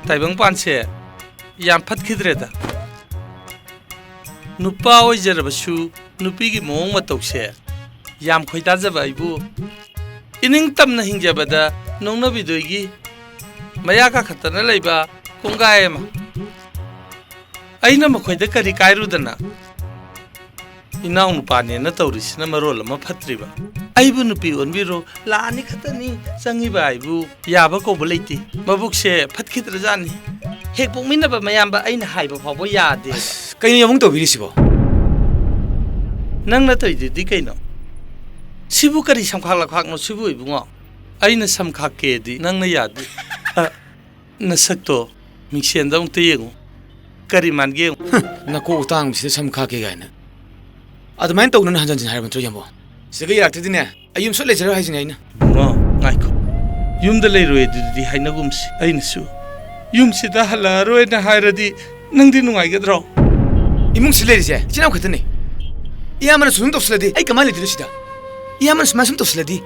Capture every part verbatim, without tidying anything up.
ꯇꯥꯏꯕꯪꯄꯥꯟꯁꯦ ꯌꯥꯝ ꯐꯠꯈꯤꯗ꯭ꯔꯦꯗ꯫ ꯅꯨꯄꯥ ꯑꯣꯏꯖꯔꯕꯁꯨ ꯅꯨꯄꯤꯒꯤ ꯃꯑꯣꯡ ꯃꯇꯧꯁꯦ ꯌꯥꯝ ꯈꯣꯏꯗꯥꯖꯕ ꯑꯩꯕꯨ ꯏꯅꯤꯡ ꯇꯝꯅ ꯍꯤꯡꯖꯕꯗ ꯅꯣꯡꯅꯕꯤꯗꯣꯏꯒꯤ ꯃꯌꯥ ꯀꯥꯈꯠꯇꯅ ꯂꯩꯕ ꯀꯣꯡꯒꯥꯏ ꯑꯃ꯫ ꯑꯩꯅ ꯃꯈꯣꯏꯗ ꯀꯔꯤ ꯀꯥꯏꯔꯨꯗꯅ? ꯏꯅꯥꯎꯅꯨꯄꯥꯅꯦꯅ ꯇꯧꯔꯤꯁꯤꯅ ꯃꯔꯣꯜ ꯑꯃ ꯐꯠꯇ꯭ꯔꯤꯕ꯫ ꯑꯩꯕꯨ ꯅꯨꯄꯤ ꯑꯣꯟꯕꯤꯔꯣ, ꯂꯥꯛ ꯑꯅꯤ ꯈꯛꯇꯅꯤ ꯆꯪꯉꯤꯕ ꯍꯥꯏꯕꯨ ꯌꯥꯕ ꯀꯧꯕ ꯂꯩꯇꯦ꯫ ꯃꯕꯨꯛꯁꯦ ꯐꯠꯈꯤꯗ꯭ꯔꯖꯥꯠꯅꯤ꯫ ꯍꯦꯛ ꯄꯣꯛꯃꯤꯟꯅꯕ ꯃꯌꯥꯝꯕ ꯑꯩꯅ ꯍꯥꯏꯕ ꯐꯥꯎꯕ ꯌꯥꯗꯦ꯫ ꯑꯁ, ꯀꯩꯅꯣ ꯌꯥꯝꯕꯨꯡ ꯇꯧꯕꯤꯔꯤꯁꯤꯕꯣ? ꯅꯪꯅ ꯇꯧꯔꯤꯗꯨꯗꯤ ꯀꯩꯅꯣ? ꯁꯤꯕꯨ ꯀꯔꯤ ꯁꯝꯈꯥꯛ ꯂꯛꯈꯥꯛꯅꯣ ꯁꯤꯕꯨ, ꯏꯕꯨꯡꯉꯣ? ꯑꯩꯅ ꯁꯝ ꯈꯥꯛꯀꯦꯗꯤ ꯅꯪꯅ ꯌꯥꯗꯦ꯫ ꯑ, ꯅꯁꯛꯇꯣ ꯃꯤꯡꯁꯦꯟꯗ ꯑꯃꯨꯛꯇ ꯌꯦꯡꯉꯨ꯫ ꯀꯔꯤ ꯃꯥꯟꯒꯦ ꯌꯦꯡꯉꯨ꯫ ꯅꯀꯣꯛ ꯑꯇꯥꯡꯕꯁꯤꯗ ꯁꯝ ꯈꯥꯛꯀꯦ ꯀꯥꯏꯅ꯫ ꯑꯗꯨꯃꯥꯏꯅ ꯇꯧꯅꯨꯅ ꯍꯟꯖꯟ ꯍꯟꯖꯟ ꯍꯥꯏꯔꯕ ꯅꯠꯇ꯭ꯔꯣ, ꯌꯥꯝꯕꯣ? ꯁꯤꯗ ꯌꯥꯔꯛꯇ꯭ꯔꯗꯤꯅꯦ, ꯑꯩ ꯌꯨꯝ ꯁꯨꯡꯂꯩ ꯂꯩꯖꯔꯣꯏ ꯍꯥꯏꯁꯤꯅꯦ ꯑꯩꯅ꯫ ꯏꯕꯨꯡꯉꯣ, ꯉꯥꯏꯈꯣ꯫ ꯌꯨꯝꯗ ꯂꯩꯔꯣꯏ ꯑꯗꯨꯗꯤ ꯍꯥꯏꯅꯒꯨꯝꯁꯤ꯫ ꯑꯩꯅꯁꯨ ꯌꯨꯝꯁꯤꯗ ꯍꯜꯂꯛꯑꯔꯣꯏꯅ ꯍꯥꯏꯔꯗꯤ ꯅꯪꯗꯤ ꯅꯨꯡꯉꯥꯏꯒꯗ꯭ꯔꯣ? ꯏꯃꯨꯡꯁꯤ ꯂꯩꯔꯤꯁꯦ ꯏꯆꯤꯟ ꯏꯅꯥꯎ ꯈꯛꯇꯅꯦ꯫ ꯏꯌꯥꯝꯕꯅ ꯁꯨꯝ ꯇꯧꯁꯤꯜꯂꯗꯤ ꯑꯩ ꯀꯃꯥꯏꯅ ꯂꯩꯗꯣꯏꯅꯣ ꯁꯤꯗ? ꯏꯌꯥꯝꯕꯅ ꯁꯨꯃꯥꯏꯅ ꯁꯨꯝ ꯇꯧꯁꯤꯜꯂꯗꯤ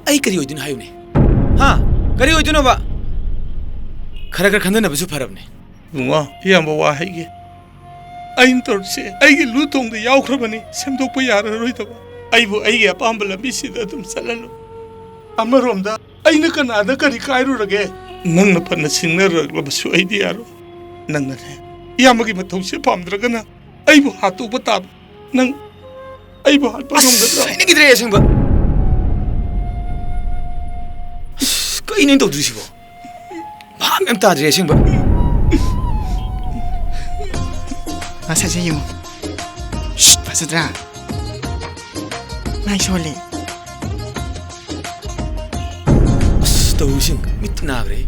ꯑꯩ ꯀꯔꯤ ꯑꯣꯏꯗꯣꯏꯅꯣ ꯍꯥꯏꯌꯨꯅꯦ? ꯍꯥ? ꯀꯔꯤ ꯑꯣꯏꯗꯣꯏꯅꯣꯕ? ꯈꯔ ꯈꯔ ꯈꯟꯊꯅꯕꯁꯨ ꯐꯔꯕꯅꯦ꯫ ꯏꯕꯨꯡꯉꯣ, ꯏꯌꯥꯝꯕ ꯋꯥ ꯍꯥꯏꯒꯦ꯫ ꯑꯩꯅ ꯇꯧꯔꯤꯁꯦ ꯑꯩꯒꯤ ꯂꯨ ꯇꯣꯡꯗ ꯌꯥꯎꯈ꯭ꯔꯕꯅꯤ, ꯁꯦꯝꯗꯣꯛꯄ ꯌꯥꯔꯔꯣꯏꯗꯕ꯫ ꯑꯩꯕꯨ ꯑꯩꯒꯤ ꯑꯄꯥꯝꯕ ꯂꯝꯕꯤꯁꯤꯗ ꯑꯗꯨꯝ ꯆꯠꯍꯜꯂꯨ꯫ ꯑꯃꯔꯣꯝꯗ ꯑꯩꯅ ꯀꯅꯥꯗ ꯀꯔꯤ ꯀꯥꯏꯔꯨꯔꯒꯦ? ꯅꯪꯅ ꯐꯅ ꯁꯤꯡꯅꯔꯛꯂꯕꯁꯨ ꯑꯩꯗꯤ ꯌꯥꯔꯣꯏ꯫ ꯅꯪꯅꯅꯦ, ꯏꯌꯥꯝꯕꯒꯤ ꯃꯊꯧꯁꯦ ꯄꯥꯝꯗ꯭ꯔꯒꯅ ꯑꯩꯕꯨ ꯍꯥꯠꯇꯣꯛꯄ ꯇꯥꯕ꯫ ꯅꯪ ꯑꯩꯕꯨ ꯍꯥꯠꯄ ꯑꯁ, ꯉꯝꯒꯗ꯭ꯔꯣ? ꯍꯩꯅꯈꯤꯗ꯭ꯔꯦ ꯑꯁꯦꯡꯕ꯫ ꯑꯁ, ꯀꯩꯅꯣ ꯑꯩꯅ ꯇꯧꯗꯣꯏꯁꯤꯕꯣ? ꯚꯥꯞ ꯌꯥꯝ ꯇꯥꯗ꯭ꯔꯦ ꯑꯁꯦꯡꯕ꯫ ꯃꯁꯛꯁꯦ ꯌꯦꯡꯉꯨ꯫ ꯁꯤꯠ, ꯐꯖꯗ꯭ꯔꯥ? ꯃꯥꯏ ꯁꯣꯜꯂꯦ꯫ ꯑꯁ, ꯇꯧꯔꯤꯁꯤꯡ ꯃꯤꯠ ꯅꯥꯈ꯭ꯔꯦ꯫